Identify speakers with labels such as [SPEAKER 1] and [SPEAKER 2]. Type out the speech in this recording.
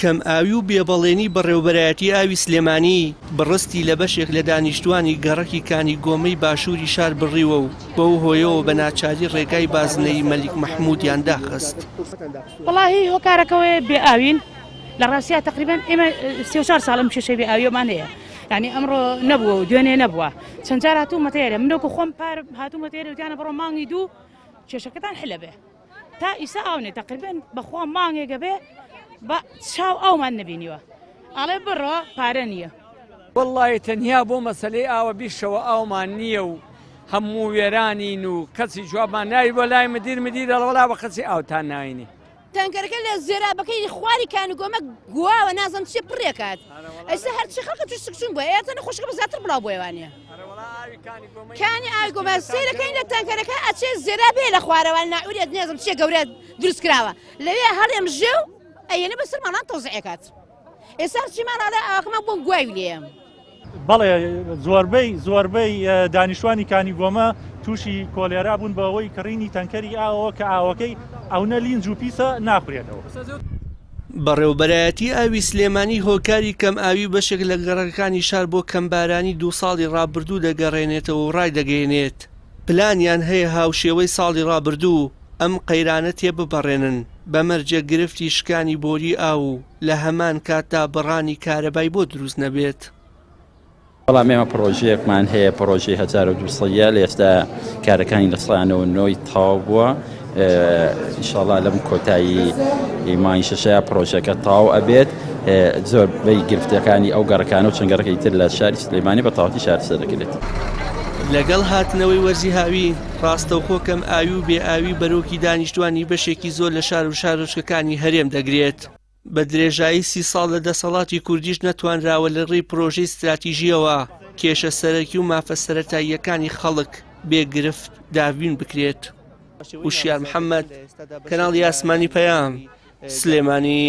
[SPEAKER 1] کەمئاوی و بێبەڵێنی بەڕێوەبەرایەتی ئاوی سلێمانی بڕستی لە بەشێک لە دانیشتووانی گەڕەکی کانی گۆمەی باشووری شار بڕیوە و بەو هۆیەوە بە ناچاری ڕێگای بازنەیی مەلیک مەحموودیان داخست.
[SPEAKER 2] وەڵاهی هۆکارەکەوەیە بێ ئاوین لە ڕاستیا تقریبا ئێمە 34 ساڵ ئەم کێشەی بێ ئاویەمان هەیە یعنی ئەمڕۆ نەبووە و دوێنێ نەبووە چەند جار هاتوومەتە ئێرە منۆکو خۆم پار هاتوومەتە ئێرە وتیانە بڕۆ مانگی دوو کێشەکەتان حلە بێ تا ئیسا ئاو نیە تەقریبەن بەخوا مانگێکە بێ بە چاو ئاومان نەبینیوە ئەڵێ بڕۆ پارە نییە.
[SPEAKER 3] وەڵڵاهی تەنیا بۆ مەسەلەی ئاوە بیشەوە ئاومان نییە و هەموو وێرانین و کەسی جوابمان ناوی بۆ لای مدیر مدیر دەڵێ وەڵا بە کەسی ئاوتان ناینێ.
[SPEAKER 4] تەنکەرەکە لە زێرابەکەی خواری کانوگۆمە گواوە نازم چیە پڕێکات ئێستا هەرچی خەڵکە توش سکچون بووە ئێتە نەخۆشەکە بە زیاتر بڵاو بۆیوانە کانی ئاوی گۆمە سەیرەکەین لە تانکەرەکە ئەچێ زێرابێ لە خوارەوە ناعورێت نێزم چیە گەورە دروست کراوە لەوێ هەڵێم ژێ و ئەیەنە بەسەر ماڵان تەوزعێکات ئێستا هەرچیمان ئاڵێ ئاواکەمان بۆ گواوی لێیە.
[SPEAKER 5] بەڵێ زۆربەی زۆربەی دانیشتوانی کانی گۆمە تووشی کۆلێرا بوون بەهۆی کڕینی تەنکەری ئاوەوە کە ئاوەکەی ئەونە لینج و پیسە ناخورێتەوە.
[SPEAKER 1] بەڕێوبەرایەتی ئاوی سلێمانی هۆکاری کەمئاوی بەشێک لە گەڕەکەکانی شار بۆ کەمبارانی دوو ساڵی ڕابردوو دەگەڕێنێتەوە و ڕایدەگەیەنێت، پلانیان هەیە هاوشێوەی ساڵی ڕابردوو ئەم قەیرانە تێبپەڕێنن بە مەرجێک گرفتی شکانی بۆری ئاو و لە هەمان کاتدا بڕانی کارەبای بۆ دروست نەبێت.
[SPEAKER 6] بەڵام ئێمە پڕۆژەیەکمان هەیە پڕۆژەی 1200 یە لە ئێستا کارەکانی لە 99 تەواو بووە ئینشاڵا لەم کۆتایی مانگی شەشەیە پڕۆژەکە تەواو ئەبێت زۆر بەی گرفتەکانی ئەو گەڕەکانە و چەند گەڕەکەی تر لە شاری سلێمانی بە تەواوەتی چارەسەر دەکرێت.
[SPEAKER 1] لەگەڵ هاتنەوەی وەرزی هاوین، ڕاستەوخۆ کەم ئاوی و بێ ئاوی بەرۆکی دانیشتوانی بەشێکی زۆر لە شار و شارۆچکەکانی هەرێم دەگرێت. بە درێژایی سی ساڵ لە دەسەڵاتی کوردیش نەتوانراوە لە ڕێی پرۆژەی ستراتیژییەوە کێشە سەرەکی و مافە سەرەتاییەکانی خەڵک بێ گرفت دابین بکرێت. وشیار محەمەد، کەناڵی ئاسمانی پەیام، سلێمانی.